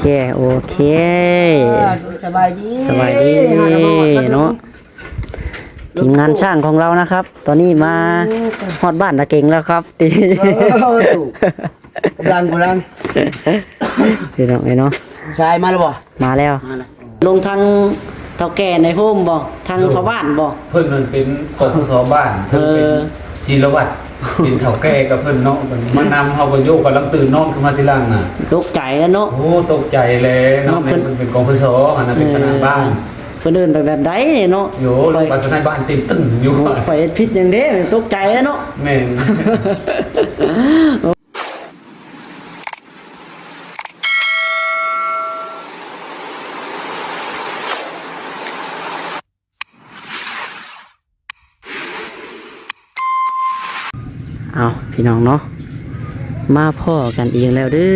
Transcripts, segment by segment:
ໂອເຄ ໂອເຄ ສະບາຍດີ ສະບາຍດີເນາະ ທີມງານຊ່າງຂອງເຮົານະຄັບ ຕອນນີ້ມາຮອດບ້ານນາເກັງແລ້ວຄັບ ກຳລັງ ກຳລັງ ພີ່ນ້ອງເອີຍເນາະ ຊາຍມາແລ້ວບໍ່? ມາແລ້ວ ມາແລ້ວ ລົງທາງເຖົ້າແກ່ໃນໂຮມບໍ່? ທາງພໍ່ບ້ານບໍ່? ເພິ່ນນັ້ນເປັນ ກສ ບ້ານ ເພິ່ນເປັນ ເອີ ສີລະວັດ ເປັນເຖົ້າແກ່ກັບເພິ່ນເນາະ ເພິ່ນມານຳເຮົາ ເພິ່ນໂຍກກຳລັງຕື່ນນອນຂຶ້ນມາທີຫຼັງນະ ຕົກໃຈແລ້ວເນາະ ໂອ້ ຕົກໃຈແລ້ວເນາະ ເນາະ ແມ່ນ ເພິ່ນ ເພິ່ນເປັນ ກສ ຫັ້ນນະ ເປັນ ເອີ ຄະນະບ້ານ ເພິ່ນເອີ້ນໄປແບບໃດເນາະ ໂອ້ ໄປ ໄປທະນາຍບ້ານເຕັມຕຶ້ງຢູ່ ຂ້ອຍເຮັດຜິດຫຍັງເດ້ ຕົກໃຈແລ້ວເນາະ ແມ່ນ. ເອົາ ພີ່ນ້ອງເນາະ ມາພໍ້ກັນອີກແລ້ວເດີ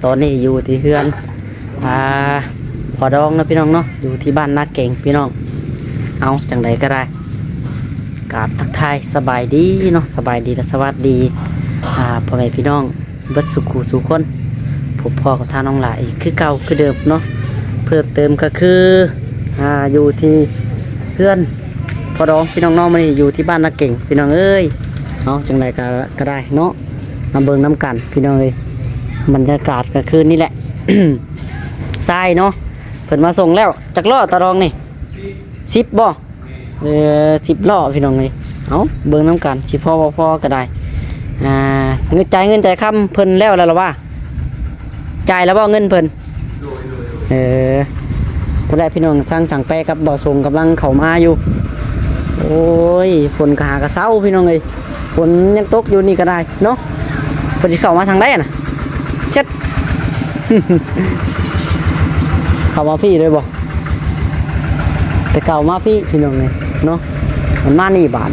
ຕອນນີ້ຢູ່ທີ່ເຮືອນ ອ່າ ພໍ່ດອງເນາະ ພີ່ນ້ອງເນາະ ຢູ່ທີ່ບ້ານນາເກັງ ພີ່ນ້ອງ ເອົາ ຈັ່ງໃດກໍໄດ້ ກາບທັກທາຍສະບາຍດີເນາະ ສະບາຍດີ ແລະ ສະຫວັດດີ ອ່າ ພໍ່ແມ່ພີ່ນ້ອງ ເບິດສູ່ຄູ່ສູ່ຄົນ ພົບພໍ້ກັບທາງນ້ອງຫຼ້າອີກຄືເກົ່າຄືເດີມເນາະ ເພີ່ມເຕີມກໍຄື ອ່າ ຢູ່ທີ່ເຮືອນພໍ່ດອງ ພີ່ນ້ອງເນາະ ມື້ນີ້ຢູ່ທີ່ບ້ານນາເກັງ ພີ່ນ້ອງເອີຍ ເອົາ ຈັ່ງໃດກໍ ກໍໄດ້ເນາະ ມາເບິ່ງນຳກັນ ພີ່ນ້ອງເອີຍ ບັນຍາກາດກາງຄືນນີ້ແຫຼະ ຊາຍເນາະ ເພິ່ນມາສົ່ງແລ້ວ ຈັກລໍ້ຕາດອງນີ້ ສິບບໍ່? ເອີ ສິບລໍ້ພີ່ນ້ອງເອີຍ ເອົາ ເບິ່ງນຳກັນ ຊິພໍບໍ່ພໍກໍໄດ້ ອ່າ ເງິນ ຈ່າຍເງິນຈ່າຍຄຳເພິ່ນແລ້ວແລ້ວລະວ່າ ຈ່າຍແລ້ວບໍ່ເງິນເພິ່ນ? ເອີ ພຸ້ນແຫຼະພີ່ນ້ອງ ທາງຊ່າງແປກັບບ່າວສົງກຳລັງເຂົ້າມາຢູ່ ໂອ້ຍ ຝົນກໍຫາກະເຊົາພີ່ນ້ອງເອີຍ ຝົນຍັງຕົກຢູ່ນີ້ກໍໄດ້ເນາະ ເພິ່ນຊິເຂົ້າມາທາງໃດນະ ເຊັດ ເຂົ້າມາພີ້ເລີຍບໍ່? ແຕ່ເກົ່າມາພີ້ພີ່ນ້ອງເອີຍເນາະ ມັນມານີ້ບາດ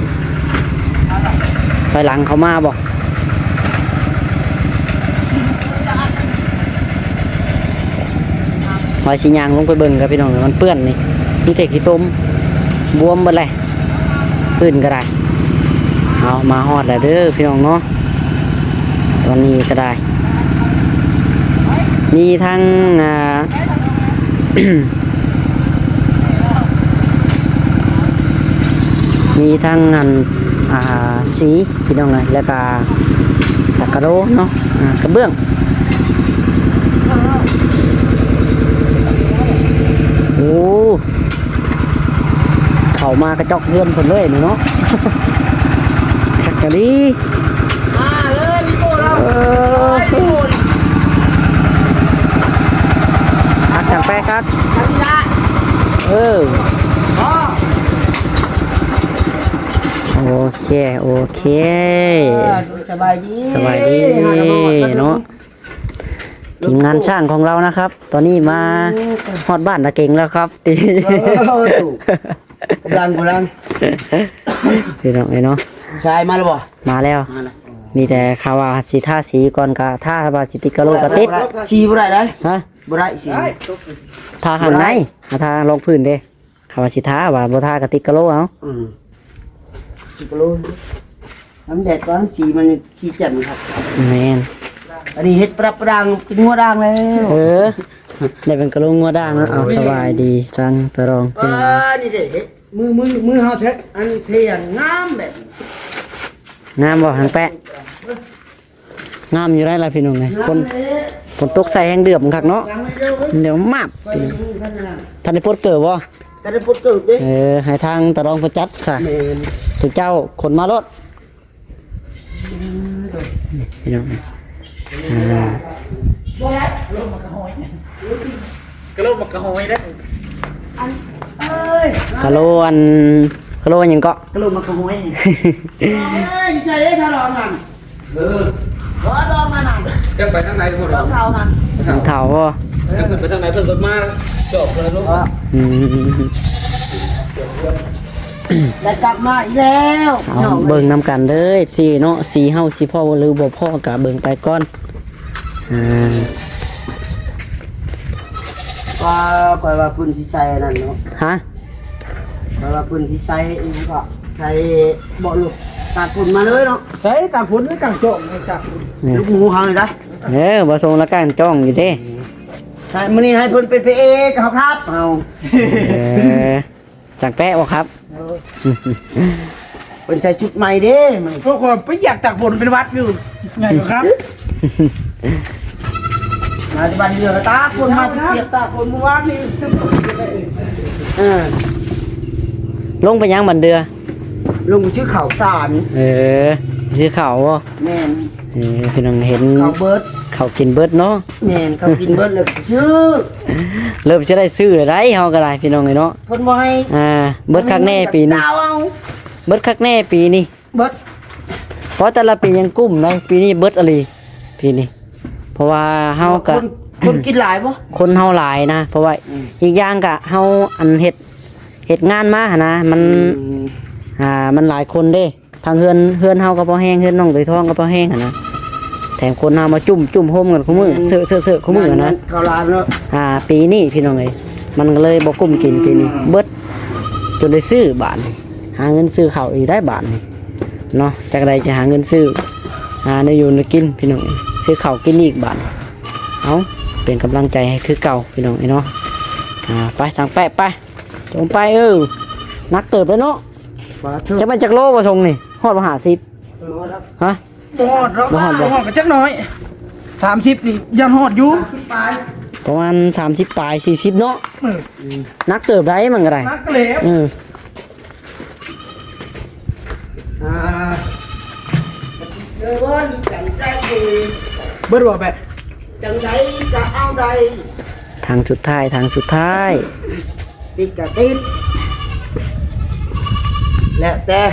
ໄປຫຼັງເຂົາມາບໍ່? ວ່າຊິຍ່າງລົງໄປເບິ່ງກັບພີ່ນ້ອງ ມັນເປື້ອນນີ້ ມີແຕ່ຂີ້ຕົມ ບວມເບິດແຫຼະ ພື້ນກໍໄດ້ ເອົາ ມາຮອດແລ້ວເດີພີ່ນ້ອງເນາະ ຕອນນີ້ກໍໄດ້ ມີທັງ ອ່າ ມີທັງອັນ ອ່າ ສີພີ່ນ້ອງເອີຍ ແລ້ວກະຕະກະໂລເນາະ ອ່າ ກະເບື້ອງ ໂອ້ ເຂົ້າມາກະຈອກເຮືອນເພິ່ນເລີຍນີ້ເນາະ ຄັກກະລີ ມາເລີຍ ມີໂກເຮົາ ເອີ ຄັກຈັ່ງແປຄັກ ເອີ ໂອເຄ ໂອເຄ ສະບາຍດີ ສະບາຍດີເນາະ ທີມງານຊ່າງຂອງເຮົານະຄັບ ຕອນນີ້ມາຮອດບ້ານນາເກັງແລ້ວຄັບ ກຳລັງ ກຳລັງ ພີ່ນ້ອງເອີຍເນາະ ຊາຍມາແລ້ວບໍ່? ມາແລ້ວ ມາແລ້ວ ມີແຕ່ເຂົາວ່າຊິທາສີກ່ອນ ກະທາ ວ່າຊິຕິດກະໂຫຼກະຕິດ ສີບໍ່ໄດ້ໄດ໋ ຮະ ບໍ່ໄດ້ສີ ທາຂ້າງໃນ ທາລອງພື້ນເດ້ ເຂົາວ່າຊິທາ ວ່າບໍ່ທາກະຕິດກະໂຫຼເອົາ ອືມ ຕິດກະໂຫຼ ມັນແດດກ່ອນ ສີມັນສີແຈ່ມຄັກ ແມ່ນ ອັນນີ້ເຮັດປະດັບປະດາງ ເປັນງົວດ່າງແລ້ວ ເອີ ໄດ້ເປັນກະໂຫຼງົວດ່າງແລ້ວ ເອົາ ສະບາຍດີ ທາງຕາດອງ ເອີ ນີ້ເດ້ ເຮັດ ມື ມື ມືເຮົາແທ້ ອັນເທອັນງາມແບບ ງາມບໍ່ ທາງແປະ? ງາມຢູ່ໄດ໋ລະພີ່ນ້ອງເອີຍ ຝົນ ຝົນຕົກໃສ່ແຮງເດືອບຄັກເນາະ ດຽວມາບ ທັນໄດ້ປົດເກີບບໍ່? ທັນໄດ້ປົດເກີບເດ້ ເອີ ໃຫ້ທາງຕາດອງເພິ່ນຈັດຊະ ແມ່ນ ທຸກເຈົ້າຂົນມາໂລດ ພີ່ນ້ອງ ອ່າ ກະໂຫຼມັກກະຫອຍເດ້ ອັນ ເອີຍ ກະໂຫຼອັນ ກະໂຫຼຫຍັງເກາະ? ກະໂຫຼມັກກະຫອຍ ເອີຍ ໃສ່ເດ້ ຖ້າລອງນັ້ນ ເອີ ບໍ່ລອງນັ້ນ ຈະໄປທາງໃດພຸ້ນ ລອງເຂົ້ານັ້ນ ເຂົ້າບໍ່? ເອີ ເພິ່ນໄປທາງໃດ ເພິ່ນລົດມາຈອກເພິ່ນລົງ ອືມ ໄດ້ກັບມາອີກແລ້ວ ເອົາ ເບິ່ງນຳກັນເດີ ເອັຟຊີ ເນາະ ສີເຮົາຊິພໍ້ຫຼືບໍ່ພໍ້ກະເບິ່ງໄປກ່ອນ ອ່າ ວ່າ ຂ້ອຍວ່າເພິ່ນຊິໃສ່ອັນນັ້ນເນາະ ຮະ ແປວ່າເພິ່ນຊິໃສ່ອີ່ຫຍັງກໍໃສ່ເບາະລົດຕາກຝົນມາເລີຍເນາະ ໃສ່ຕາກຝົນ ກາງຈ້ອງ ກາງຝົນ ແມ່ນ ລູກໝູເຮົານີ້ໄດ໋ ເອີ ບໍ່ສົ່ງລະກາງຈ້ອງຢູ່ເດ້ ອືມ ມື້ນີ້ໃຫ້ເພິ່ນເປັນພະເອກເຮົາຄັບເຮົາ. ເອີ ຈັ່ງແປະບໍ່ຄັບ? ເພິ່ນໃສ່ຊຸດໃໝ່ເດ້ມື້ນີ້. ພວກຂ້ອຍບໍ່ຢາກຕາກຝົນເປັນຫວັດຢູ່. ໃຫຍ່ຢູ່ຄັບ. ມາແຕ່ບ້ານເຮືອກະຕາກຝົນມາ ຕາກຝົນມື້ວານນີ້. ເອີ ລົງໄປຫຍັງບ້ານເດືອ? ລົງໄປຊື້ເຂົ້າສານ. ເອີ ຊື້ເຂົ້າບໍ່? ແມ່ນ. ເອີ ພີ່ນ້ອງເຫັນ ເຂົ້າເບິດ ເຂົ້າກິນເບິດເນາະ. ແມ່ນ ເຂົ້າກິນເບິດແລ້ວຊື້ ເລີ່ມຊິໄດ້ຊື້ແລ້ວໃດ ເຮົາກໍໄດ້ພີ່ນ້ອງເອີຍເນາະ. ເພິ່ນບໍ່ໃຫ້ ອ່າ ເບິດຄັກແນ່ປີນີ້ ເອົາ ເບິດຄັກແນ່ປີນີ້. ເບິດ ເພາະແຕ່ລະປີຍັງກຸ້ມໃດ ປີນີ້ເບິດອີ່ຫຼີ ປີນີ້. ເພາະວ່າເຮົາກະ ຄົນ ຄົນກິນຫຼາຍບໍ່? ຄົນເຮົາຫຼາຍນະ ເພາະວ່າ ອືມ ອີກຢ່າງກະເຮົາອັນເຮັດ ເຮັດງານມາຫັ້ນນະ ມັນ ອືມ ອ່າ ມັນຫຼາຍຄົນເດ້. ທາງເຮືອນ ເຮືອນເຮົາກໍພໍແຮງ ເຮືອນນ້ອງໂດຍທອງກໍພໍແຮງຫັ້ນນະ ແຖມຄົນເຮົາມາຈຸ້ມ ຈຸ້ມໂຮມກັນຄູ່ມື້ ອືມ ເຊາະ ເຊາະ ເຊາະຄູ່ມື້ຫັ້ນນະ ແມ່ນ ເຂົ້າຫຼາຍເນາະ. ອ່າ ປີນີ້ພີ່ນ້ອງເອີຍ ມັນກໍເລີຍບໍ່ກຸ້ມກິນປີນີ້ ເບິດ ຈົນໄດ້ຊື້ບາດນີ້ ຫາເງິນຊື້ເຂົ້າອີກໄດ້ບາດນີ້ເນາະ. ຈັກໃດຈະຫາເງິນຊື້ ຫາແນວຢູ່ແນວກິນພີ່ນ້ອງເອີຍ ຊື້ເຂົ້າກິນອີກບາດ. ເອົາ ເປັນກຳລັງໃຈໃຫ້ຄືເກົ່າພີ່ນ້ອງເອີຍເນາະ. ອ່າ ໄປ ຊ່າງແປະ ໄປ ລົງໄປ. ເອີ ໜັກເຕີບເລີຍເນາະ. ປາດໂທ້ ຈັກແມ່ນຈັກໂລບໍ່ຊົງນີ້? ຮອດບໍ່ ຫ້າສິບ? ຮອດແລ້ວ. ຮະ? ບໍ່ຮອດດອກ ບໍ່ຮອດບໍ່? ບໍ່ຮອດກໍຈັກໜ້ອຍ ສາມສິບນີ້ຢ້ານຮອດຢູ່ ປະມານສາມສິບປາຍ ສີ່ສິບເນາະ. ເອີ ໜັກເຕີບໃດ໋ ມັນກໍໄດ້ ໜັກແລ້ວ. ເອີ ອ່າ ເດີວ່ານີ້ຈັ່ງໃດເດີ ເບິດບໍ່ແບະ? ຈັ່ງໃດກໍເອົາໄດ້ ທາງສຸດທ້າຍ ທາງສຸດທ້າຍ ຕິດກໍຕິດ ແລ້ວແຕ່.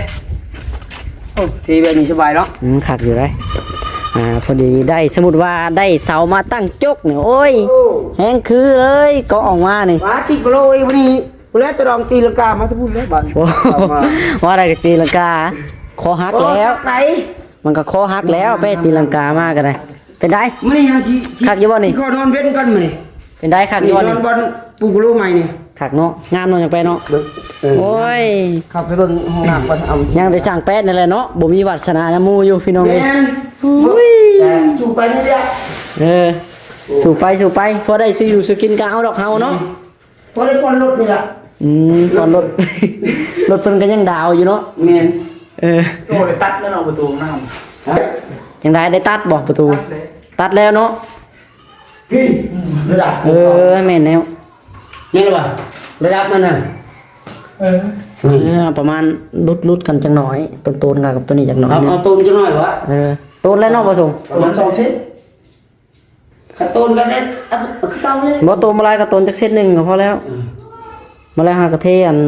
ໂອ້ ທີ່ແບບນີ້ສະບາຍເນາະ. ອືມ ຄັກຢູ່ໄດ໋. ອ່າ ພໍດີໄດ້ ສົມມຸດວ່າໄດ້ເສົາມາຕັ້ງຈົກນີ້ ໂອ້ຍ ໂອ້ ແຮງຄືເລີຍ ກໍອອກມານີ້ ວ່າຕິດບໍ່ໂລຍ ວັນນີ້ ພຸ້ນແຫຼະ ຕະດອງຕີລັງກາມາແຕ່ພຸ້ນແຫຼະບາດນີ້. ໂອ້ ເອົາມາ ວ່າໄດ້ກໍຕີລັງກາ ຄໍຫັກແລ້ວ ຄໍຫັກໄດ໋. ມັນກໍຄໍຫັກແລ້ວ ເອີ ໄປຕີລັງກາມາກໍໄດ້. ເປັນໃດ? ມື້ນີ້ເຮົາຊິ ຊິ ຄັກຢູ່ບໍ່ນີ້? ຊິຂໍນອນເວັນກ່ອນມື້ນີ້. ເປັນໃດ? ຄັກຢູ່ບໍ່ນີ້? ນອນບ່ອນປູກໂລໃໝ່ນີ້. ຄັກເນາະ ງາມເນາະ ຈັ່ງແປະເນາະ. ເບິ່ງ ເອີ ໂອ້ຍ ເຂົ້າໄປເບິ່ງຫ້ອງນ້ຳກ່ອນ. ເອົາ ຍັງແຕ່ຊ່າງແປະນີ້ແຫຼະເນາະ ບໍ່ມີວາດສະໜານຳໝູ່ຢູ່ພີ່ນ້ອງເອີຍ. ແມ່ນ ໂອ້ຍ ເອີ ສູ້ໄປນີ້ແຫຼະ. ເອີ ສູ້ໄປ ສູ້ໄປ ພໍໄດ້ຊື້ຢູ່ຊື້ກິນກໍເອົາດອກເຮົາເນາະ. ອືມ ພໍໄດ້ຜ່ອນລົດນີ້ລະ. ອືມ ຜ່ອນລົດ ລົດເພິ່ນກໍຍັງດາວຢູ່ເນາະ. ແມ່ນ ເອີ ໂອ້ ໄດ້ຕັດແລ້ວເນາະ ປະຕູນ້ຳ. ຮະ? ຈັ່ງໃດ ໄດ້ຕັດບໍ່ປະຕູ? ຕັດແລ້ວ ຕັດແລ້ວເນາະ. ພີ້ ອືມ ລະດັບ ເອີ ແມ່ນແລ້ວ ແມ່ນແລ້ວວ່າ ລະດັບມັນນະ. ເອີ ເອີ ປະມານຫຼຸດໆກັນຈັກໜ້ອຍ ໂຕນໆກັນກັບໂຕນີ້ຈັກໜ້ອຍ. ເອົາ ເອົາໂຕນຈັກໜ້ອຍວະ. ເອີ ໂຕນແລ້ວເນາະ ປະສົງ ປະມານສອງເຊັນ. ກະໂຕນກັນແລ້ວ ເອົາຄືເກົ່າເລີຍ. ບໍ່ ໂຕນບໍ່ຫຼາຍ ກະໂຕນຈັກເຊັນໜຶ່ງກໍພໍແລ້ວ. ອືມ ມາແລ້ວຫາກະເທອັນ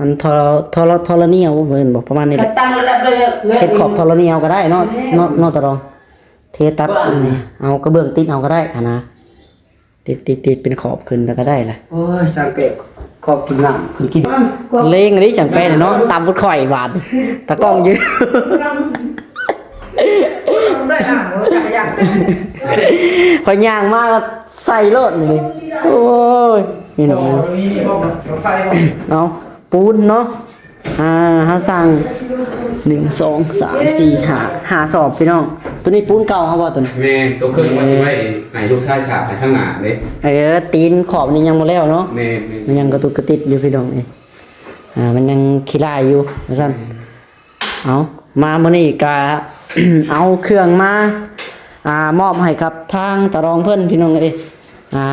ອັນທໍ ທໍ ທໍລະນີເອົາ ເອີ້ນບໍ່ ປະມານນີ້ແຫຼະ. ເຮັດຂອບທໍລະນີເອົາກໍໄດ້ເນາະ ເນາະ ເນາະ ຕາດອງ. ເທຕັດອັນນີ້ ເອົາກະເບື້ອງຕິດເອົາກໍໄດ້ຫັ້ນນະ ຕິດ ຕິດ ຕິດເປັນຂອບຂຶ້ນແລ້ວກໍໄດ້ລະ. ໂອ້ຍ ຊ່າງແປະ ຂອບກິນນ້ຳ ຂຶ້ນກິນ. ເລງອັນນີ້ຊ່າງແປະເນາະ ຕຳບຸດຂ້ອຍບາດ ຕາກ້ອງຢືນ ໄດ້ນ້ຳບໍ່ ຈັກກະຍານ ຂ້ອຍຍ່າງມາກໍໃສ່ໂລດນີ້. ໂອ້ຍ ນີ້ເນາະ ເອົາ ປູນເນາະ. ອ່າ ເຮົາສ້າງ ໜຶ່ງ ສອງ ສາມ ສີ່ ຫ້າ ຫ້າສອບພີ່ນ້ອງ. ໂຕນີ້ປູນເກົ່າເຮົາບໍ່ ໂຕນີ້? ແມ່ນ ໂຕເຄິ່ງວ່າຊິໄວ້ໃຫ້ລູກຊາຍສາບໃຫ້ທາງໜ້າເດ້. ເອີ ຕີນຂອບນີ້ຍັງບໍ່ແລ້ວເນາະ. ແມ່ນໆ ມັນຍັງກະຕຸກກະຕິກຢູ່ພີ່ນ້ອງເອີຍ. ອ່າ ມັນຍັງຂີ້ລ້າຍຢູ່ວ່າຊັ້ນ. ແມ່ນ ເອົາ ມາມື້ນີ້ກະ ເອົາເຄື່ອງມາ ອ່າ ມອບໃຫ້ກັບທາງຕາດອງເພິ່ນພີ່ນ້ອງເອີຍ. ອ່າ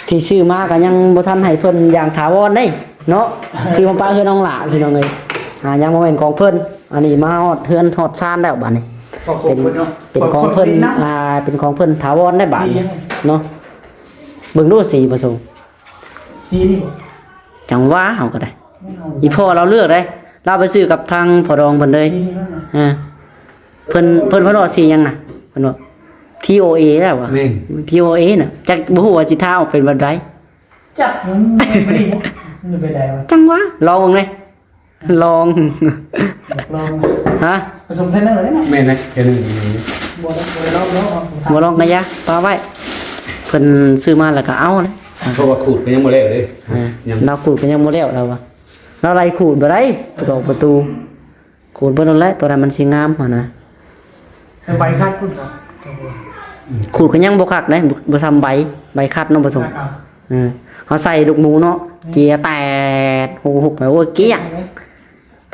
ທີ່ຊື້ມາກໍຍັງບໍ່ທັນໃຫ້ເພິ່ນຢ່າງຖາວອນເດ້ເນາະ ຊື້ມາປະເຮືອນນ້ອງຫຼ້າພີ່ນ້ອງເອີຍ. ອ່າ ຍັງບໍ່ແມ່ນຂອງເພິ່ນ ອັນນີ້ມາຮອດເຮືອນຮອດຊານແລ້ວບາດນີ້. ເປັນ ເປັນຂອງເພິ່ນ ອ່າ ເປັນຂອງເພິ່ນຖາວອນໄດ້ບາດນີ້ເນາະ. ເບິ່ງດູສີປະສົງ ສີນີ້ບໍ່? ຈັ່ງວ່າເຮົາກໍໄດ້ ອີ່ພໍ່ລາວເລືອກໄດ້ ລາວໄປຊື້ກັບທາງພໍ່ດອງເພິ່ນເລີຍ. ອ່າ ເພິ່ນ ເພິ່ນ ເພິ່ນວ່າສີຫຍັງນະ ເພິ່ນວ່າ ທີໂອເອ ແລ້ວວ່າ ແມ່ນ ທີໂອເອ ນະ ຈັກບໍ່ຮູ້ວ່າຊິທາອອກເປັນແບບໃດ. ຈັກ ມັນ ມັນ ມັນ ມັນເປັນໃດວະ? ຈັ່ງວ່າ ລອງເບິ່ງເດ້ ລອງ ຢາກລອງ ຮະ ປະສົມເທຣນເນີເດ້ເນາະ. ແມ່ນນະ ເທຣນເນີ ບໍ່ໄດ້ ບໍ່ໄດ້ລອງເນາະ ບໍ່ລອງກະຢ່າ ປະໄວ້ ເພິ່ນຊື້ມາແລ້ວກະເອົາເດ້. ເພາະວ່າຂູດກໍຍັງບໍ່ແລ້ວເດ້. ເອີ ຍັງ ລາວຂູດກໍຍັງບໍ່ແລ້ວລາວວ່າ ລາວໄລ່ຂູດບໍ່ໄດ້ ສອງປະຕູ ຂູດເບິດນັ້ນແຫຼະ ໂຕໃດມັນຊິງາມຫັ້ນນະ. ໃບຄັດພຸ້ນເນາະ ຂູດກໍຍັງບໍ່ຄັກເດ້ ບໍ່ ບໍ່ຊ່ຳໃບ ໃບຂັດເນາະ ບໍ່ສົງ. ຄັດເອົາ ເອີ ເຮົາໃສ່ລູກໝູເນາະ ອືມ ເຈຍແຕດ ໂອ້ໂຫ ໄປ ໂອ້ຍ ກ້ຽງ ເດ້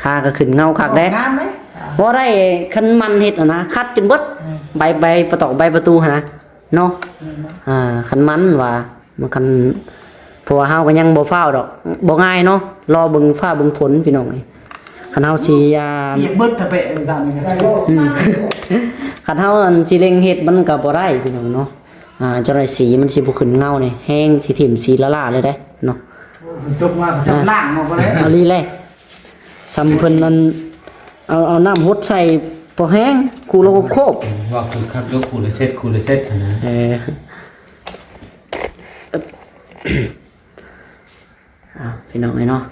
ທາກໍຂຶ້ນເງົາຄັກແດ່ ງາມເດ້ ບໍ່ໄດ້ ຄັນມັນເຮັດຫັ້ນນະ ຂັດຈົນເບິດ ອືມ ໃບ ໃບປະຕອກ ໃບປະຕູຫັ້ນນະ ເນາະ ແມ່ນເນາະ ອ່າ ຄັນມັນວ່າ ມັນຄັນ ເພາະວ່າເຮົາກໍຍັງບໍ່ຟ້າວດອກ ບໍ່ງ່າຍເນາະ ລໍເບິ່ງຟ້າເບິ່ງຝົນພີ່ນ້ອງເອີຍ ຄັນເຮົາຊິ ອ່າ ປຽກເບິດ ຖ້າແປະເປັນຊັ້ນນີ້ກໍໄດ້ ອືມ ຄັນເຮົາ ອັນ ຊິເລັ່ງເຮັດມັນກໍບໍ່ໄດ້ພີ່ນ້ອງເນາະ ອ່າ ເຈົ້າໄດ້ສີມັນຊິບໍ່ຂຶ້ນເງົານີ້ ແຮງຊິຖິ້ມສີລ້າໆເລີຍເດ້ເນາະ ໂອ້ ຝົນຕົກມາກໍ ອ່າ ຊັບລ້າງອອກບໍ່ໄດ້ ເອົາລີແຫຼະ ຊ່ຳເພິ່ນນັ້ນ ເອົາ ເອົານ້ຳຫົດໃສ່ພໍແຮງ ຂູດລະໂຄບໆ ວ່າຂູດຄັກຢູ່ ຂູດລະເຊັດ ຂູດລະເຊັດຫັ້ນນະ ເອີ ອ້າວ ພີ່ນ້ອງເອີຍເນາະ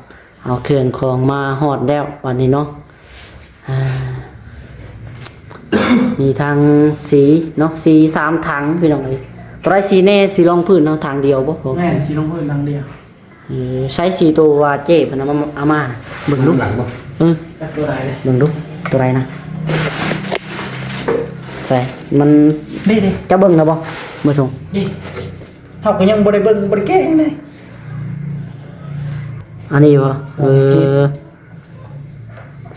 ເອົາເຄື່ອງຂອງມາຮອດແລ້ວບັດນີ້ເນາະ ອ່າ ມີທັງສີເນາະ ສີສາມຖັງພີ່ນ້ອງເອີຍ ໂຕໃດສີແດ່ ສີລອງພື້ນເນາະ ຖັງດຽວບໍ່? ແມ່ນ ສີລອງພື້ນຖັງດຽວ ເອີ ໃຊ້ສີໂຕວ່າເຈ້ເພິ່ນເອົາມາ ເອົາມາເບິ່ງດູ ຫຼັງບໍ່? ເອີ ຈັກໂຕໃດເດ້ ເບິ່ງດູ ໂຕໃດນະ ໃສ່ ມັນ ນີ້ເດ້ ເຈົ້າເບິ່ງແລ້ວບໍ່? ບໍ່ສົ່ງ ນີ້ ເຮົາກໍຍັງບໍ່ໄດ້ເບິ່ງ ບໍ່ໄດ້ແກະຫຍັງເລີຍ ອັນນີ້ບໍ່? ເອີ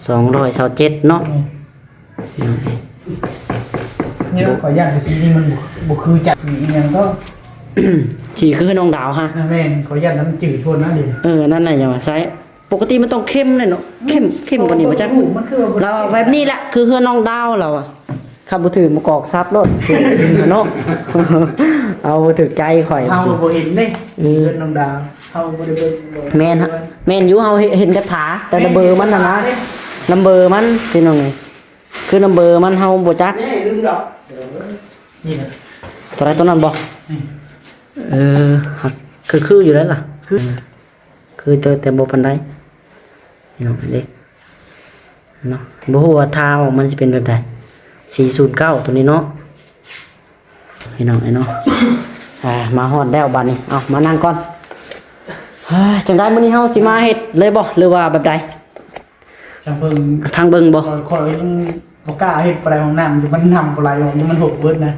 ສອງຮ້ອຍຊາວເຈັດເນາະ ອືມ ນີ້ເນາະ ຂ້ອຍຢ້ານແຕ່ສີນີ້ມັນບໍ່ ບໍ່ຄືຈັກສີອີ່ຫຍັງກໍ ສີຄືນ້ອງດາວຫະ ແມ່ນ ຂ້ອຍຢ້ານມັນຈືດໂພດນະ ເອີ ນັ້ນແຫຼະ ຢ່າວ່າໃສ່ ປົກກະຕິມັນຕ້ອງເຂັ້ມແຫຼະເນາະ ເຂັ້ມ ເຂັ້ມກວ່ານີ້ບໍ່ຈັກ ລາວວ່າແບບນີ້ແຫຼະ ຄືເຮືອນນ້ອງດາວລາວວ່າ ຄັນບໍ່ຖືກມາກອກສັບໂລດ ເນາະ ເອົາບໍ່ຖືກໃຈຂ້ອຍ ເຮົາບໍ່ເຫັນເດ້ ເອີ ເຮືອນນ້ອງດາວ ເຮົາບໍ່ໄດ້ເບິ່ງ ແມ່ນ ແມ່ນຢູ່ ເຮົາເຫັນ ເຫັນແຕ່ຝາ ແຕ່ລະເບີມັນຫັ້ນນະ ລະເບີມັນພີ່ນ້ອງເອີຍ ຄືນຳເບີມັນເຮົາບໍ່ຈັກ ນີ້ລືມດອກ ນີ້ນະ ຕົວໃດຕົວນັ້ນບໍ່? ນີ້ ເອີ ຮັກ ຄື ຄືຢູ່ໄດ໋ລະ ຄື ຄືແຕ່ ແຕ່ບໍ່ປານໃດ ພີ່ນ້ອງເດ້ ເນາະ ບໍ່ຮູ້ວ່າທາອອກມັນຊິເປັນແບບໃດ ສີ່ສູນເກົ້າ ຕົວນີ້ເນາະ ພີ່ນ້ອງເອີຍເນາະ ອ່າ ມາຮອດແລ້ວບັດນີ້ ເອົາ ມານັ່ງກ່ອນ ເອີ ຈັ່ງໃດມື້ນີ້ເຮົາຊິມາເຮັດເລີຍບໍ່ ຫຼືວ່າແບບໃດ? ຈັ່ງເບິ່ງ ພັງເບິ່ງບໍ່? ຂ້ອຍ ຂ້ອຍຍັງບໍ່ກ້າເຮັດປານໃດ ຫ້ອງນ້ຳຢູ່ ມັນນ້ຳບໍ່ໄຫຼອອກ ມັນຫົກເບິດນະ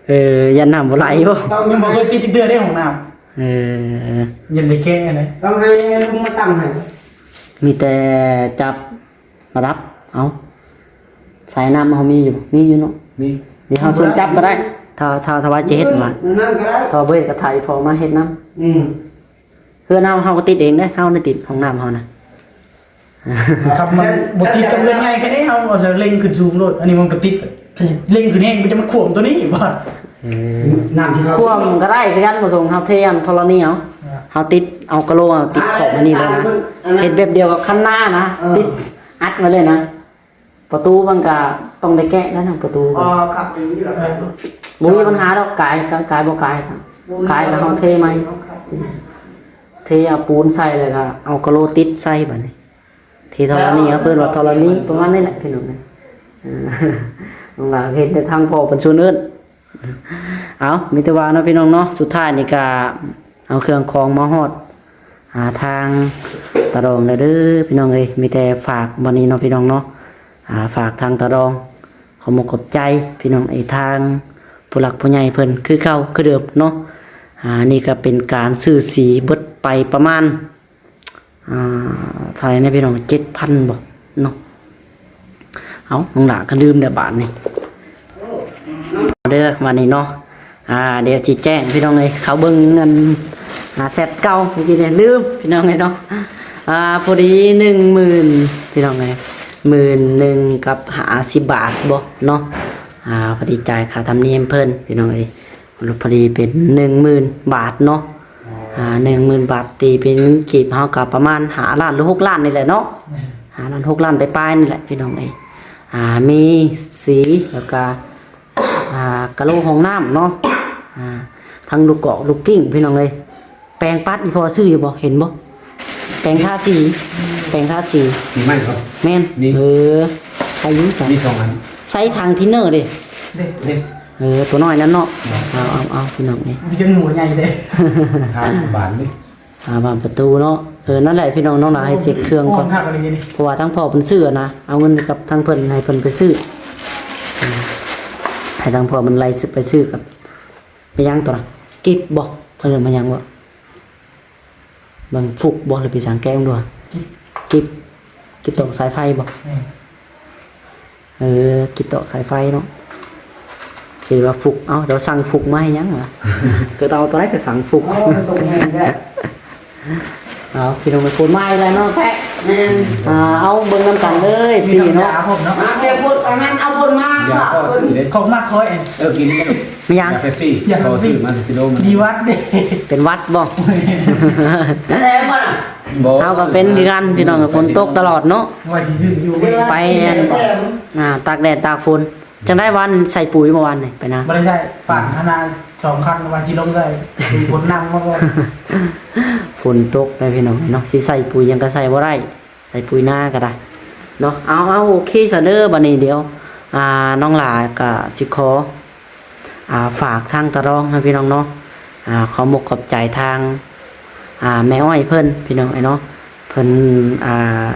ເອີ ຢ້ານນ້ຳບໍ່ໄຫຼບໍ່? ຍັງບໍ່ເຄີຍຕິດຈັກເທື່ອເດ້ຫ້ອງນ້ຳ ເອີ ຍັງໄດ້ແກະເລີຍ ຕ້ອງໃຫ້ລຸງມາຕັ້ງໃຫ້ ມີແຕ່ຈັບ ລະດັບ ເອົາ ສາຍນ້ຳເຮົາມີຢູ່ບໍ່? ມີຢູ່ເນາະ ມີ ດຽວເຮົາຊວນຈັບກໍໄດ້ ຖ້າ ຖ້າ ຖ້າວ່າຈະເຮັດວ່າ ນັ້ນກໍໄດ້ ຖ້າບໍ່ເຮັດກໍຖ້າອີ່ພໍ່ມາເຮັດນຳ ອືມ ເຮືອນເຮົາ ເຮົາກໍຕິດເອງເດ້ ເຮົານີ້ຕິດຫ້ອງນ້ຳເຮົານະ ຄັບ ມັນບໍ່ຕິດກັບເຮືອນໃຫຍ່ແຄ່ນີ້ ເຮົາເອົາເລັງຂຶ້ນສູງໂລດ ອັນນີ້ມັນກໍຕິດ ເລັງຂຶ້ນແຮງ ມັນຈະມາຂວມຕົວນີ້ບໍ່? ເອີ ນ້ຳທີ່ເຂົາ ຂວມກໍໄດ້ຄືກັນ ບໍ່ສົງ ເຮົາເທອັນທໍລະນີເອົາ ອ່າ ເຮົາຕິດເອົາກະໂຫຼ ເຮົາຕິດຂອບອັນນີ້ເລີຍນະ ອ່າ ເຮັດແບບດຽວກັບຄັນນານະ ເອີ ຕິດອັດໄວ້ເລີຍນະ ປະຕູມັນກະຕ້ອງໄດ້ແກະແລ້ວນະ ປະຕູ ອໍ ຄັບ ບໍ່ມີບັນຫາດອກ ກາຍ ກາຍ ກາຍບໍ່ກາຍ ບໍ່ມີ ກາຍກໍເຮົາເທໃໝ່ ບໍ່ມີ ເທເອົາປູນໃສ່ ແລ້ວກໍເອົາກະໂຫຼຕິດໃສ່ບາດນີ້ ເທທໍລະນີ ເຮົາເອີ້ນວ່າທໍລະນີ ປະມານນີ້ແຫຼະພີ່ນ້ອງ ເອີ ນ້ອງຫຼ້າເຮັດແຕ່ທາງພໍ່ເພິ່ນຊົນເອີ້ນ ເອົາ ມີແຕ່ວ່າເນາະພີ່ນ້ອງເນາະ ສຸດທ້າຍນີ້ກະເອົາເຄື່ອງຂອງມາຮອດ ອ່າ ທາງຕາດອງແລ້ວເດີພີ່ນ້ອງເອີຍ ມີແຕ່ຝາກບັດນີ້ເນາະພີ່ນ້ອງເນາະ ອ່າ ຝາກທາງຕາດອງ ຂອບອົກຂອບໃຈພີ່ນ້ອງເອີຍ ທາງຜູ້ຫຼັກຜູ້ໃຫຍ່ເພິ່ນຄືເກົ່າຄືເດີມເນາະ ອ່າ ນີ້ກໍເປັນການຊື້ສີເບິດໄປປະມານ ອ່າ ເທົ່າໃດນະພີ່ນ້ອງ ເຈັດພັນບໍ່ເນາະ ເອົ້າ ນ້ອງຫຼ້າກໍລືມແລ້ວບາດນີ້ ເດີ ບາດນີ້ເນາະ ອ່າ ດຽວຊິແຈ້ງພີ່ນ້ອງເອີຍ ເຂົ້າເບິ່ງອັນ ອ່າ ແຊັດເກົ່າ ເມື່ອກີ້ນີ້ລືມພີ່ນ້ອງເອີຍເນາະ ອ່າ ພໍດີໜຶ່ງໝື່ນພີ່ນ້ອງເອີຍ ໝື່ນໜຶ່ງກັບຫ້າສິບບາດບໍ່ເນາະ ອ່າ ພໍດີຈ່າຍຄ່າທຳນຽມເພິ່ນພີ່ນ້ອງເອີຍ ພໍດີເປັນໜຶ່ງໝື່ນບາດເນາະ ອ່າ ໜຶ່ງໝື່ນບາດ ຕີເປັນເງິນກີບເຮົາກໍປະມານຫ້າລ້ານ ຫຼື ຫົກລ້ານນີ້ແຫຼະເນາະ ຫ້າລ້ານ ຫົກລ້ານປາຍໆນີ້ແຫຼະພີ່ນ້ອງເອີຍ ອ່າ ມີສີ ແລ້ວກໍ ອ່າ ກະໂຫຼຫ້ອງນ້ຳເນາະ ອ່າ ທັງລູກກອກລູກກິ້ງພີ່ນ້ອງເອີຍ ແປງປັດອີ່ພໍ່ຊື້ຢູ່ບໍ່ ເຫັນບໍ່ ແປງທາສີ ແປງທາສີ ສີໃໝ່ບໍ່ ແມ່ນ ນີ້ ເອີ ໃສ່ຢູ່ ມີສອງອັນ ໃສ່ຖັງທິນເນີເດ້ ນີ້ ເອີ ຕົວນ້ອຍນັ້ນເນາະ ເອົາ ເອົາ ເອົາ ພີ່ນ້ອງເອີຍ ມີຈັກໜູໃຫຍ່ເດ້ ທາບານນີ້ ອ່າ ບານປະຕູເນາະ ເອີ ນັ້ນແຫຼະພີ່ນ້ອງ ນ້ອງຫຼ້າໃຫ້ເຊັກເຄື່ອງກ່ອນ ໂອ້ ຄັກອີ່ຫຼີນີ້ ເພາະວ່າທາງພໍ່ເພິ່ນຊື້ນະ ເອົາເງິນກັບທາງເພິ່ນ ໃຫ້ເພິ່ນໄປຊື້ ອືມ ໃຫ້ທາງພໍ່ມັນໄລ່ຊື້ ໄປຊື້ກັບ ໄປຫຍັງຕົວນະ ກິບບໍ່ ເຂົາເອີ້ນວ່າຫຍັງບໍ່ ເບິ່ງຟຸກບໍ່ ຫຼືໄປສັງ ແກະເບິ່ງດູ ກິບ ກິບຕອກສາຍໄຟບໍ່ ແມ່ນ ເອີ ກິບຕອກສາຍໄຟເນາະ ຄິດວ່າຟຸກ ເອົ້າ ເຈົ້າສັ່ງຟຸກມາໃຫ້ຫຍັງວະ ຄືເອົາຕົວໃດໄປຝັງຟຸກ ເອົາຕົວແມ່ນແທ້. ເອົາ ພີ່ນ້ອງໄປໂພດມາອີກແລ້ວເນາະແພະ ແມ່ນ ອ່າ ເອົາເບິ່ງນຳກັນເລີຍ ພີ່ນ້ອງເນາະ ມາແຕ່ພຸ້ນ ອັນນັ້ນເອົາພຸ້ນມາ ຢາກເອົາເພິ່ນ ຂອງມັກຂ້ອຍ ເອີ ກິນ ມີຫຍັງ ຢາເປັບຊີ ຢາເປັບຊີ ຂໍຊື້ມາຊິໂດ ດີຫວັດເດ້ ເປັນຫວັດບໍ່ ແລ້ວບໍ່ລະ ບໍ່ ເຮົາກໍເປັນຄືກັນ ພີ່ນ້ອງ ຝົນຕົກຕະຫຼອດເນາະ ວ່າຊິຊື້ຢູ່ ໄປອັນ ອ່າ ຕາກແດດຕາກຝົນ ຈັ່ງໃດວານໃສ່ປຸຍບໍ່ວານນີ້ ໄປນາ ບໍ່ໄດ້ໃສ່ ປານຂະໜາດສອງຄັນວ່າຊິລົງໃສ່ ຝົນນຳມາກ່ອນ ຝົນຕົກໄດ໋ພີ່ນ້ອງເນາະ ຊິໃສ່ປຸຍຫຍັງກໍໃສ່ບໍ່ໄດ້ ໃສ່ປຸຍນາກໍໄດ້ເນາະ ເອົາ ເອົາ ໂອເຄຊະເດີ ບັດນີ້ດຽວ ອ່າ ນ້ອງຫຼ້າກໍຊິຂໍ ອ່າ ຝາກທາງຕາລອງນະພີ່ນ້ອງເນາະ ອ່າ ຂອບອົກຂອບໃຈທາງ ອ່າ ແມ່ອ້ອຍເພິ່ນ ພີ່ນ້ອງເອີຍເນາະ ເພິ່ນ ອ່າ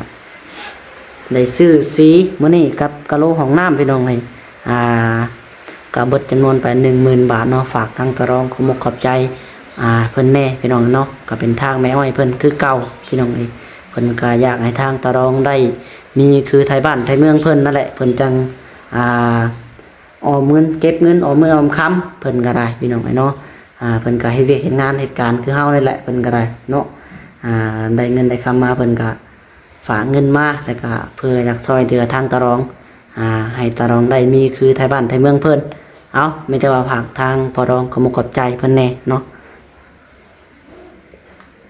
ໄດ້ຊື້ສີມື້ນີ້ກັບກະໂຫຼຫ້ອງນ້ຳ ພີ່ນ້ອງເອີຍ ອ່າ ກໍເບິດຈຳນວນໄປໜຶ່ງໝື່ນບາດເນາະ ຝາກທາງຕາລອງ ຂອບອົກຂອບໃຈ ອ່າ ເພິ່ນແດ່ ພີ່ນ້ອງເນາະ ກໍເປັນທາງແມ່ອ້ອຍເພິ່ນຄືເກົ່າ ພີ່ນ້ອງເອີຍ ເພິ່ນກໍຢາກໃຫ້ທາງຕາລອງໄດ້ມີຄືໄທບ້ານໄທເມືອງເພິ່ນນັ້ນແຫຼະ ເພິ່ນຈັ່ງ ອ່າ ອອມເງິນ ເກັບເງິນ ອອມເງິນອອມຄຳ ເພິ່ນກໍໄດ້ ພີ່ນ້ອງເອີຍເນາະ ອ່າ ເພິ່ນກໍເຮັດວຽກເຮັດງານເຮັດການຄືເຮົານີ້ແຫຼະ ເພິ່ນກໍໄດ້ເນາະ ອ່າ ໄດ້ເງິນໄດ້ຄຳມາ ເພິ່ນກໍ ຝາກເງິນມາ ແລ້ວກະເພື່ອຢາກຊ່ອຍເຫຼືອທາງຕາລອງ ອ່າ ໃຫ້ຕາລອງໄດ້ມີຄືໄທບ້ານໄທເມືອງເພິ່ນ ເອົ້າ ມີແຕ່ວ່າຝາກທາງພໍ່ດອງ ຂອບອົກຂອບໃຈເພິ່ນແດ່ເນາະ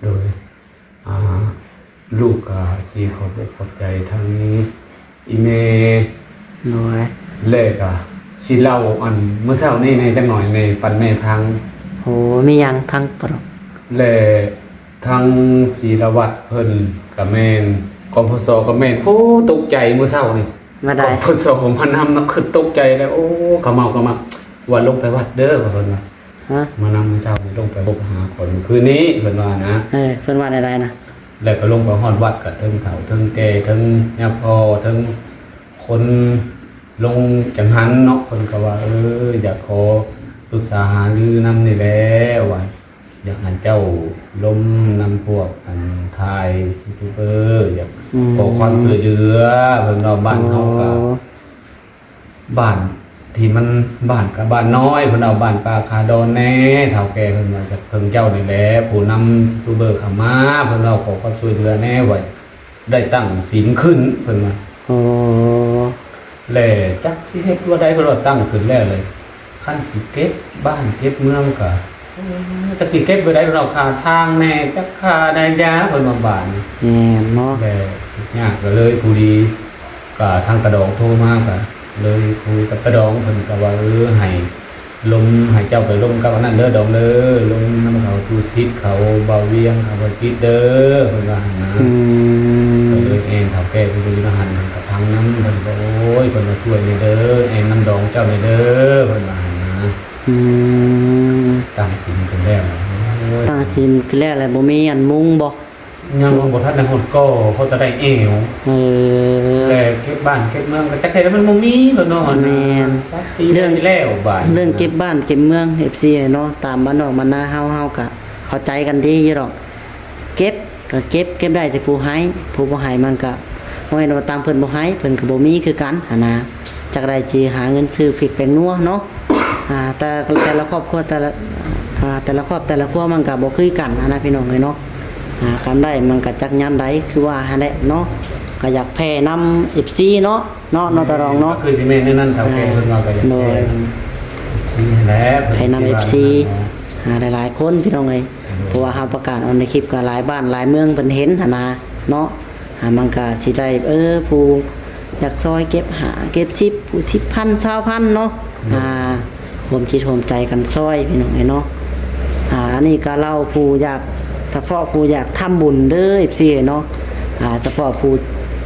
ໂດຍ ອ່າ ລູກກະຊິຂອບອົກຂອບໃຈທັງອີ່ແມ່ ໂດຍ ແລະກະຊິເລົ່າອັນມື້ເຊົ້ານີ້ແດ່ຈັກໜ້ອຍ ໃຫ້ປັນແມ່ຟັງ ໂອ້ ມີຫຍັງທາງປະ ແລະ ທາງສີລະວັດເພິ່ນກະແມ່ນ ກພສ ກະແມ່ນ ໂອ້ ຕົກໃຈມື້ເຊົ້ານີ້ ມາໄດ້ ກພສ ມານຳນະ ຄືຕົກໃຈແລ້ວ ໂອ້ ກະເມົາກະມັກ ວ່າລົງໄປວັດເດີ ວ່າເພິ່ນວ່າ ຮະ ມານຳມື້ເຊົ້ານີ້ ລົງໄປພົບຫາຂ້ອຍມື້ຄືນນີ້ ເພິ່ນວ່ານະ ເອີ ເພິ່ນວ່າແນວໃດນະ ແລ້ວກະລົງໄປຮອດວັດ ກະເຖິງເຖົ້າເຖິງແກ່ ເຖິງຍາພໍ່ ເຖິງຄົນລົງຈັງຫັນເນາະ ເພິ່ນກະວ່າ ເອີ ຢາກຂໍປຶກສາຫາລືນຳນີ້ແຫຼະ ວ່າ ຢາກໃຫ້ເຈົ້າລົມນຳພວກອັນຖ່າຍຢູທູບເບີ ຢາກ ອືມ ຂໍຄວາມຊ່ວຍເຫຼືອ ເພິ່ນວ່າ ບ້ານເຮົາກະ ໂອ້ ບ້ານທີ່ມັນ ບ້ານກະບ້ານນ້ອຍ ເພິ່ນເອົາບ້ານປ່າຄາດອນແດ່ ເຖົ້າແກ່ເພິ່ນວ່າ ຢາກເພິ່ງເຈົ້ານີ້ແຫຼະ ຜູ້ນຳຢູທູບເບີເຂົ້າມາ ເພິ່ນເອົາຂໍຄວາມຊ່ວຍເຫຼືອແດ່ ວ່າ ໄດ້ຕັ້ງສິມຂຶ້ນ ເພິ່ນວ່າ ໂອ້ ແລະ ຈັກຊິເຮັດວ່າໃດ ເພິ່ນວ່າຕັ້ງຂຶ້ນແລ້ວເລີຍ ຄັນຊິເກັບບ້ານເກັບເມືອງກະ ເອີ ຈັກຊິເກັບໄວ້ໃດ ເພິ່ນວ່າຄ່າທາງແດ່ ຈັກຄ່າໃດຢາ ເພິ່ນວ່າບາດນີ້ ແມ່ນເນາະ ແລະ ຍາກກໍເລີຍ ພໍດີກະທາງຕາດອງໂທມາ ກະເລີຍຄຸຍກັບຕາດອງ ເພິ່ນກະວ່າ ເອີ ໃຫ້ ລົມ ໃຫ້ເຈົ້າໄປລົມກັບອັນນັ້ນເດີດອງເດີ ລົມນຳເຂົາ ຕູຊິດເຂົາ ບ່າວວຽງ ເຂົາ ເພິ່ນປິດເດີ ເພິ່ນວ່າຫັ້ນນະ ອືມ ກໍເລີຍແອ່ນເຖົ້າແກ່ເພິ່ນຢູ່ນຳຫັ້ນ ເພິ່ນກໍຟັງນຳ ເພິ່ນກໍ ໂອ້ຍ ເພິ່ນວ່າຊ່ວຍແດ່ເດີ ແອ່ນນຳດອງເຈົ້າແດ່ເດີ ເພິ່ນວ່າຫັ້ນນະ ອືມ ຕັ້ງສິມຂຶ້ນແລ້ວ ໂອ້ຍ ຕັ້ງສິມຂຶ້ນແລ້ວ ແລ້ວບໍ່ມີອັນມຸງບໍ່? ຍັງບໍ່ທັນໄດ້ຮອດກໍ ພໍແຕ່ໄດ້ແອວ ເອີ ແຕ່ເກັບບ້ານເກັບເມືອງກໍຈັກເຮັດໃຫ້ມັນບໍ່ມີແລ້ວເນາະ ແມ່ນ ເລື່ອງຊິແລ້ວບາດ ເລື່ອງເກັບບ້ານເກັບເມືອງ ເອັຟຊີ ເນາະ ຕາມບ້ານນອກບ້ານນາເຮົາ ເຮົາກໍເຂົ້າໃຈກັນດີຢູ່ດອກ ເກັບກໍເກັບ ເກັບໄດ້ແຕ່ຜູ້ໃຫ້ ຜູ້ບໍ່ໃຫ້ມັນກໍ ບໍ່ແມ່ນວ່າຕາມເພິ່ນບໍ່ໃຫ້ ເພິ່ນກໍບໍ່ມີຄືກັນຫັ້ນນະ ຈັກໄດ້ຊິຫາເງິນຊື້ພິກແປ້ງນົວເນາະ ອ່າ ແຕ່ ແຕ່ລະຄອບຄົວ ແຕ່ລະ ອ່າ ແຕ່ລະຄອບ ແຕ່ລະຄົວມັນກໍບໍ່ຄືກັນຫັ້ນນະ ພີ່ນ້ອງເອີຍເນາະ ອ່າ ການໄດ້ມັນກໍຈັກຍາມໃດ ຄືວ່າຫັ້ນແຫຼະເນາະ ກໍຢາກແຜ່ນຳ ເອັຟຊີ ເນາະ ເນາະ ເນາະ ຕາດອງເນາະ ຄືຊິແມ່ນແນວນັ້ນ ເຖົ້າແກ່ເພິ່ນວ່າກໍຢາກແຜ່ນຳ ເອັຟຊີ ຫັ້ນແຫຼະ ແຜ່ນຳ ເອັຟຊີ ອ່າ ຫຼາຍໆຄົນ ພີ່ນ້ອງເອີຍ ເພາະວ່າເຮົາປະກາດອອກໃນຄລິບກໍຫຼາຍບ້ານຫຼາຍເມືອງເພິ່ນເຫັນຫັ້ນນະເນາະ ອ່າ ມັນກໍຊິໄດ້ ເອີ ຜູ້ຢາກຊ່ອຍເກັບຫ້າເກັບສິບ ຜູ້ສິບພັນ ຊາວພັນເນາະ ອ່າ ຮ່ວມຈິດຮ່ວມໃຈກັນຊ່ອຍ ພີ່ນ້ອງເອີຍເນາະ ອ່າ ອັນນີ້ກໍເລົ່າຜູ້ຢາກ ສະເພາະຜູ້ຢາກທຳບຸນເດີ ເອັຟຊີ ເນາະ ອ່າ ສະເພາະຜູ້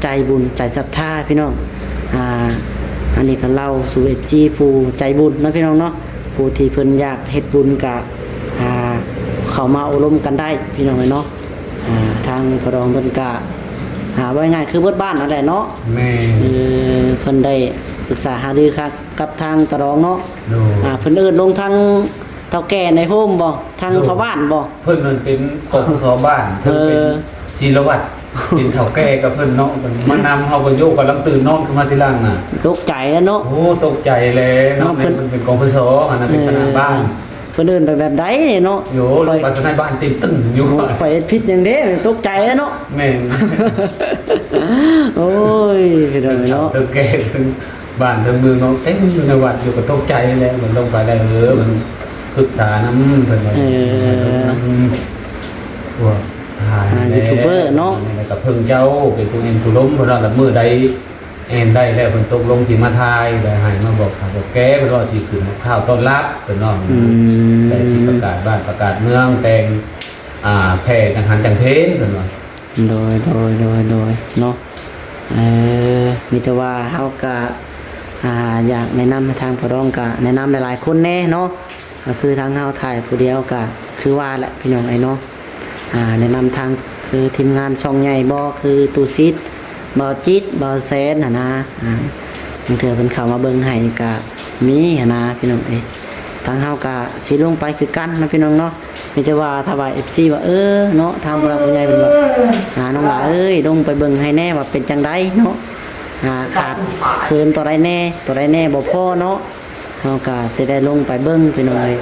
ໃຈບຸນໃຈສັດທາ ພີ່ນ້ອງ ອ່າ ອັນນີ້ກໍເລົ່າສູ່ ເອັຟຊີ ຜູ້ໃຈບຸນເນາະ ພີ່ນ້ອງເນາະ ຜູ້ທີ່ເພິ່ນຢາກເຮັດບຸນກໍ ອ່າ ເຂົ້າມາໂອ້ລົມກັນໄດ້ ພີ່ນ້ອງເອີຍເນາະ ອ່າ ທາງພໍ່ດອງເພິ່ນກະ ອ່າ ເວົ້າງ່າຍໆ ຄືເບິດບ້ານນັ້ນແຫຼະເນາະ ແມ່ນ ເອີ ເພິ່ນໄດ້ ປຶກສາຫາລືຄັກກັບທາງຕາລອງເນາະ. ໂດຍ ອ່າ ເພິ່ນເອີ້ນລົງທາງເຖົ້າແກ່ໃນໂຮມບໍ່? ທາງ ໂດຍ ພໍ່ບ້ານບໍ່? ເພິ່ນນັ້ນເປັນ ກສ ບ້ານ ເພິ່ນເປັນ ເອີ ສີລະວັດ ເປັນເຖົ້າແກ່ກັບເພິ່ນເນາະ. ເພິ່ນມານຳເຮົາ ເພິ່ນໂຍກກຳລັງຕື່ນນອນຂຶ້ນມາທີຫຼັງນະ ຕົກໃຈແລ້ວເນາະ. ໂອ້ ຕົກໃຈແລ້ວເນາະ. ເພິ່ນ ເພິ່ນເປັນ ກສ ອັນນັ້ນເປັນ ເອີ ຄະນະບ້ານ. ເພິ່ນເອີ້ນໄປແບບໃດເນາະ? ໂອ້ ຂ້ອຍ ໄປທາງໃນບ້ານເຕັມຕຶ້ງຢູ່. ໂອ້ ຂ້ອຍເຮັດຜິດຫຍັງເດ້ ຕົກໃຈແລ້ວເນາະ. ແມ່ນ ໂອ້ຍ ພີ່ນ້ອງເອີຍເນາະ. ເຖົ້າແກ່ເພິ່ນ ບ້ານເທິງເມືອງເນາະ ເຕັມຢູ່ໃນວັດຢູ່ ກໍຕົກໃຈແລ້ວ. ເພິ່ນລົງໄປແລ້ວ ເອີ ເພິ່ນປຶກສານຳ ເພິ່ນວ່າ ເອີ ນຳພວກທະຫານ ອ່າ ແລ້ວ ຢູທູບເບີເນາະ ແລ້ວກໍເພິ່ງເຈົ້າເປັນຜູ້ເອັນຜູ້ລົມ ເພິ່ນວ່າລະມື້ໃດ ແອນໄດ້ແລ້ວ ເພິ່ນຕົກລົງຊິມາຖ່າຍ ແລ້ວໃຫ້ມາບອກຂ່າວບອກແກ່ ເພິ່ນວ່າຊິຂຶ້ນມາກ່າວຕ້ອນຮັບ ເພິ່ນເວົ້າ. ອືມ ແລ້ວຊິປະກາດບ້ານປະກາດເມືອງ ແຕ່ງ ອ່າ ແຜ່ຈັງຫັນຈັງເທນ ເພິ່ນວ່າ. ໂດຍ ໂດຍ ໂດຍ ໂດຍ ເນາະ. ເອີ ມີແຕ່ວ່າເຮົາກະ ອ່າ ຢາກແນະນຳໃຫ້ທາງພໍ່ດອງ ກະແນະນຳຫຼາຍໆຄົນແດ່ເນາະ. ກໍຄືທາງເຮົາຖ່າຍຜູ້ດຽວ ກະຄືວ່າແຫຼະ ພີ່ນ້ອງເອີຍເນາະ. ອ່າ ແນະນຳທາງ ຄືທີມງານຊ່ອງໃຫຍ່ບໍ່ ຄືຕູ້ຊິດ ບ່າວຈິດ ບ່າວແສນຫັ້ນນະ. ອ່າ ບາງເທື່ອເພິ່ນເຂົ້າມາເບິ່ງໃຫ້ກະມີຫັ້ນນະ ພີ່ນ້ອງເອີຍ. ທາງເຮົາກະຊິລົງໄປຄືກັນເນາະ ພີ່ນ້ອງເນາະ. ມີແຕ່ວ່າຖ້າວ່າເອັຟຊີວ່າ ເອີ ເນາະ ທາງຜູ້ຫຼັກຜູ້ໃຫຍ່ເພິ່ນວ່າ ອ່າ ນ້ອງຫຼ້າເອີຍ ລົງໄປເບິ່ງໃຫ້ແດ່ວ່າເປັນຈັ່ງໃດເນາະ. ອ່າ ຂາດເຂີນໂຕໃດແດ່ ໂຕໃດແດ່ບໍ່ພໍເນາະ. ເຮົາກໍຊິໄດ້ລົງໄປເບິ່ງ ພີ່ນ້ອງເອີຍ.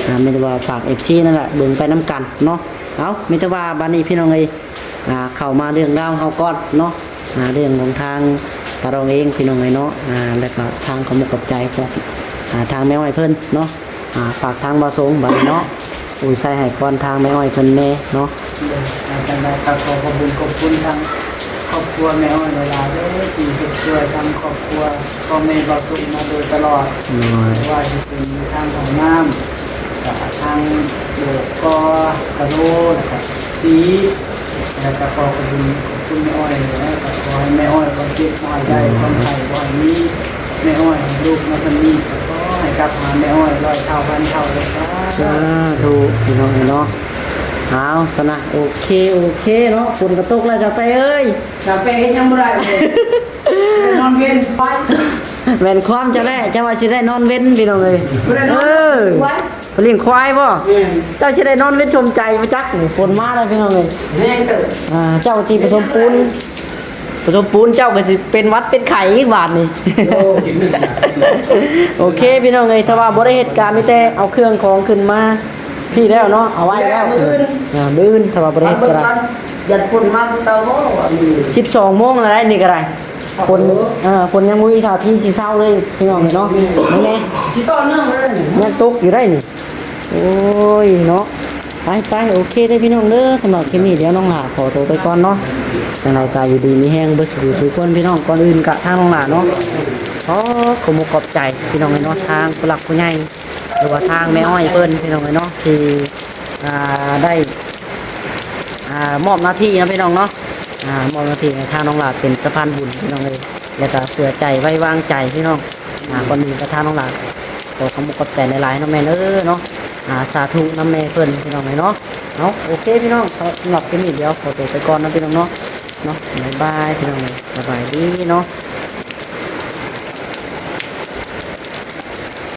ອ່າ ມີແຕ່ວ່າຝາກເອັຟຊີນັ້ນແຫຼະ ເບິ່ງໄປນຳກັນເນາະ. ເອົາ ມີແຕ່ວ່າບັດນີ້ ພີ່ນ້ອງເອີຍ ອ່າ ເຂົ້າມາເລື່ອງລາວເຮົາກ່ອນເນາະ. ອ່າ ເລື່ອງຂອງທາງຕາດອງເອງ ພີ່ນ້ອງເອີຍເນາະ. ອ່າ ແລ້ວກໍທາງຂອບອົກຂອບໃຈຂອງ ອ່າ ທາງແມ່ອ້ອຍເພິ່ນເນາະ. ອ່າ ຝາກທາງບ່າວສົງບັດນີ້ເນາະ ອຸດໃສ່ໃຫ້ພອນທາງແມ່ອ້ອຍເພິ່ນແດ່ເນາະ. ຈັ່ງໃດກໍຂໍຂອບບຸນຂອບຄຸນທາງຄອບຄົວແມ່ອ້ອຍຫຼາຍໆເດີ ທີ່ເຮັດຊ່ວຍທາງຄອບຄົວພໍ່ແມ່ບ່າວສຸກມາໂດຍຕະຫຼອດ. ໂດຍ ບໍ່ວ່າຊິເປັນທາງຫ້ອງນ້ຳ ກະທາງໂບກ ກໍກະໂລ ແລ້ວກະສີ ແລ້ວກະຂໍຂອບຄຸນ ຂອບຄຸນແມ່ອ້ອຍ ແລ້ວກະຂໍໃຫ້ແມ່ອ້ອຍຄວາມເຈັບບໍ່ໃຫ້ໄດ້ ຄວາມໄຂ້ບໍ່ໃຫ້ມີ. ແມ່ອ້ອຍໃຫ້ລູກມາຊຳນີ້ ກໍຂໍໃຫ້ກັບຫາແມ່ອ້ອຍຮ້ອຍເທົ່າພັນເທົ່າເດີ. ສາທຸ ພີ່ນ້ອງເອີຍເນາະ. ເອົາຊັ້ນນະ ໂອເຄ ໂອເຄເນາະ. ຝົນກໍຕົກແລ້ວ ຈາວແປເອີຍ. ຈາວແປເຮັດຫຍັງບໍ່ໄດ້ເລີຍ ໄດ້ນອນເວັນໄປ. ແມ່ນຄວາມເຈົ້າແຫຼະ ເຈົ້າວ່າຊິໄດ້ນອນເວັນ ພີ່ນ້ອງເອີຍ. ບໍ່ໄດ້ນອນ ເອີ ໄວ້ ໄປລ້ຽງຄວາຍບໍ່? ແມ່ນ. ເຈົ້າຊິໄດ້ນອນເວັນສົມໃຈບໍ່ຈັກ ຝົນມາແລ້ວ ພີ່ນ້ອງເອີຍ. ແຮງເຕີບ. ອ່າ ເຈົ້າຊິປະສົມປູນ ປະສົມປູນ ເຈົ້າກໍຊິເປັນຫວັດເປັນໄຂ້ອີກບາດນີ້. ໂອ້ ໂອເຄ ພີ່ນ້ອງເອີຍ ຖ້າວ່າບໍ່ໄດ້ເຮັດກະມີແຕ່ເອົາເຄື່ອງຂອງຂຶ້ນມາພີ້ແລ້ວເນາະ ເອົາໄວ້ແລ້ວ. ມື້ອື່ນ ອ່າ ມື້ອື່ນ ຖ້າວ່າບໍ່ໄດ້ເຮັດກໍໄດ້. ຢ້ານຝົນມາຄືເກົ່າບໍ່ ວ່າມື້ອື່ນ. ສິບສອງໂມງແລ້ວໄດ໋ ນີ້ກໍໄດ້. ຝົນ ເອີ ຝົນຍັງບໍ່ມີທ່າທີຊິເຊົາເລີຍ ພີ່ນ້ອງເອີຍເນາະ. ແມ່ນ. ນີ້ແຫຼະ ຊິຕໍ່ເນື່ອງເລີຍ ຍັງຕົກຢູ່ໄດ໋ນີ້. ໂອ້ຍເນາະ ໄປໆ ໂອເຄເດີພີ່ນ້ອງເດີ. ສຳລັບຄລິບນີ້ ດຽວນ້ອງຫຼ້າຂໍໂຕໄປກ່ອນເນາະ. ຈັ່ງໃດກໍຢູ່ດີມີແຮງເບິດສູ່ຜູ້ສູ່ຄົນ ພີ່ນ້ອງ. ກ່ອນອື່ນກະທາງນ້ອງຫຼ້າເນາະ ຂໍຂອບອົກຂອບໃຈ ພີ່ນ້ອງເອີຍເນາະ ທາງຜູ້ຫຼັກຜູ້ໃຫຍ່ ຫຼືວ່າທາງແມ່ອ້ອຍເພິ່ນ ພີ່ນ້ອງເອີຍເນາະ ທີ່ ອ່າ ໄດ້ ອ່າ ມອບໜ້າທີ່ເນາະ ພີ່ນ້ອງເນາະ. ອ່າ ມອບໜ້າທີ່ໃຫ້ທາງນ້ອງຫຼ້າເປັນສະພານບຸນ ພີ່ນ້ອງເອີຍ ແລ້ວກໍເຊື່ອໃຈໄວ້ວາງໃຈ ພີ່ນ້ອງ. ອ່າ ກ່ອນອື່ນກໍທາງນ້ອງຫຼ້າຂໍຂອບອົກຂອບໃຈຫຼາຍໆເນາະ ແມ່ເອີຍເນາະ. ອ່າ ສາທຸນຳແມ່ເພິ່ນ ພີ່ນ້ອງເອີຍເນາະ. ເອົາ ໂອເຄ ພີ່ນ້ອງ ສຳລັບຄລິບນີ້ ດຽວຂໍໂຕໄປກ່ອນເນາະ ພີ່ນ້ອງເນາະ ເນາະ. ບາຍບາຍ ພີ່ນ້ອງເອີຍ ສະບາຍດີເນາະ.